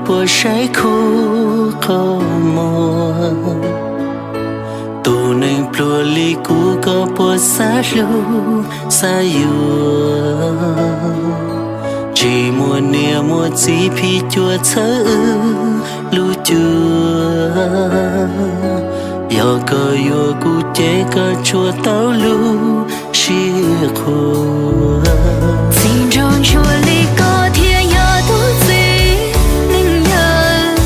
puas saib khub qhov muag? Tus neeg pluag li kuv koj puas xav hlub xav yuav? Tsis muaj niam muaj txiv phim cuam txhawb wb lub cuab. Yog koj yuav kuv ces koj tsuas tau lub siab qhuas. Txiv nraug ntsuag li koj thiaj yog tus txiv neeg yawg.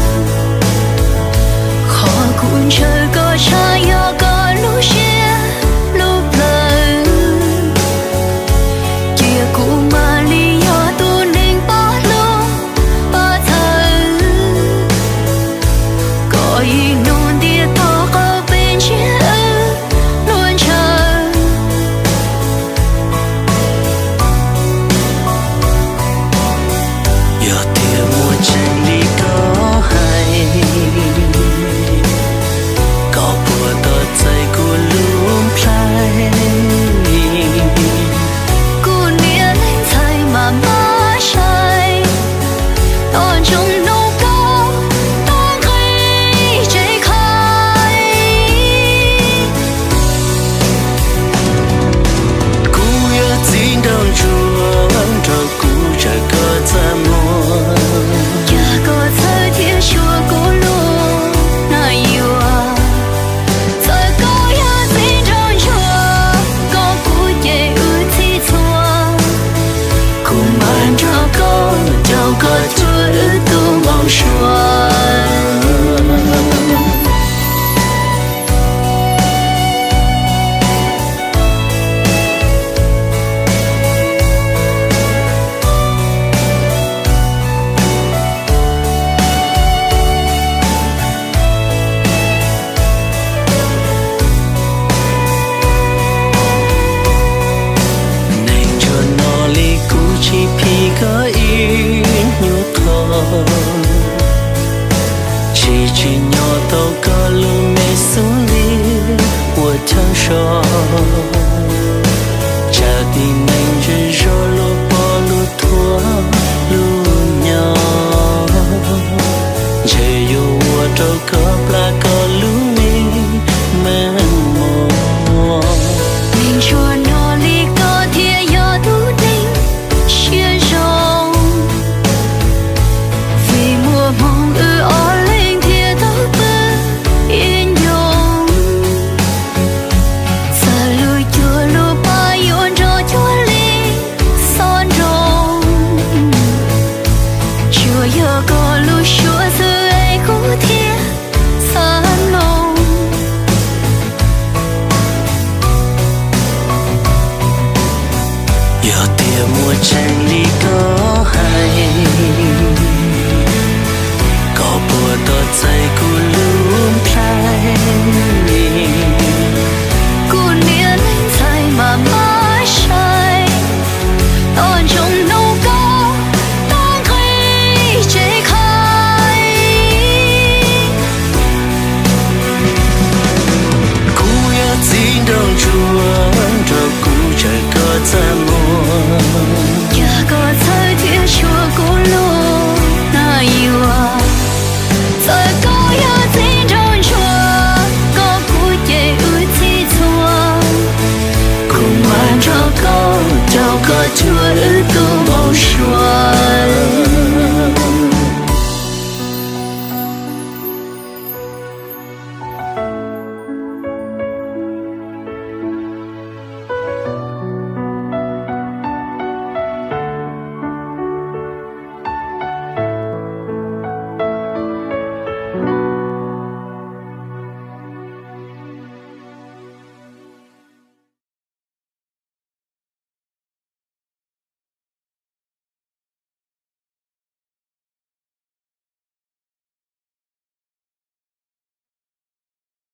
Qhov kuv ntshaw koj tshaj yog koj lub siab lub plawv. Cia kuv mam li yog tus neeg pab hlub pab txhawb. Koj ib hnub ntiaj teb qhov pes ntshiab wb luag ntshaw. Yog tias muaj tseeb li koj hais, koj puas tos txais kuv lub nplhaib? Kuv niam leej ntxhais mas mab sai, nco ntsoov hnub koj tuaj nqis tsev khaib. Kuv yog txiv nraug ntsuag, nrog kuv tsawg koj txaj muag. Cas koj txhawj thiab xyuas kuv lub nais yuam? Txawm koj yog txiv nraug ntsuag, koj kuv ces wb txhij txhua. Kuv mam nrog koj caum koj cuag wb tus npau suav. Neeg ntsuag no li kuv tsis phim koj ib nyuag qho, tsis tsim nyog tau koj lub me xub ntiag ua chaw so. Tsam tib neeg ntse zog lub pom lub thuam lub nyo, ntshe yuav ua rau koj plab koj lub me meej mom. Neeg ntsuag no li koj thiaj yog tus neeg siab zoo. Vim muaj hmoo wb ob leeg thiaj tau pw ib ncoo. Txawm lub cuag lub paj yuav nrog cuag li xob nroo, tsuas yog koj lub suab xwb es kuv thiaj xav mloog. Yog tias muaj tseeb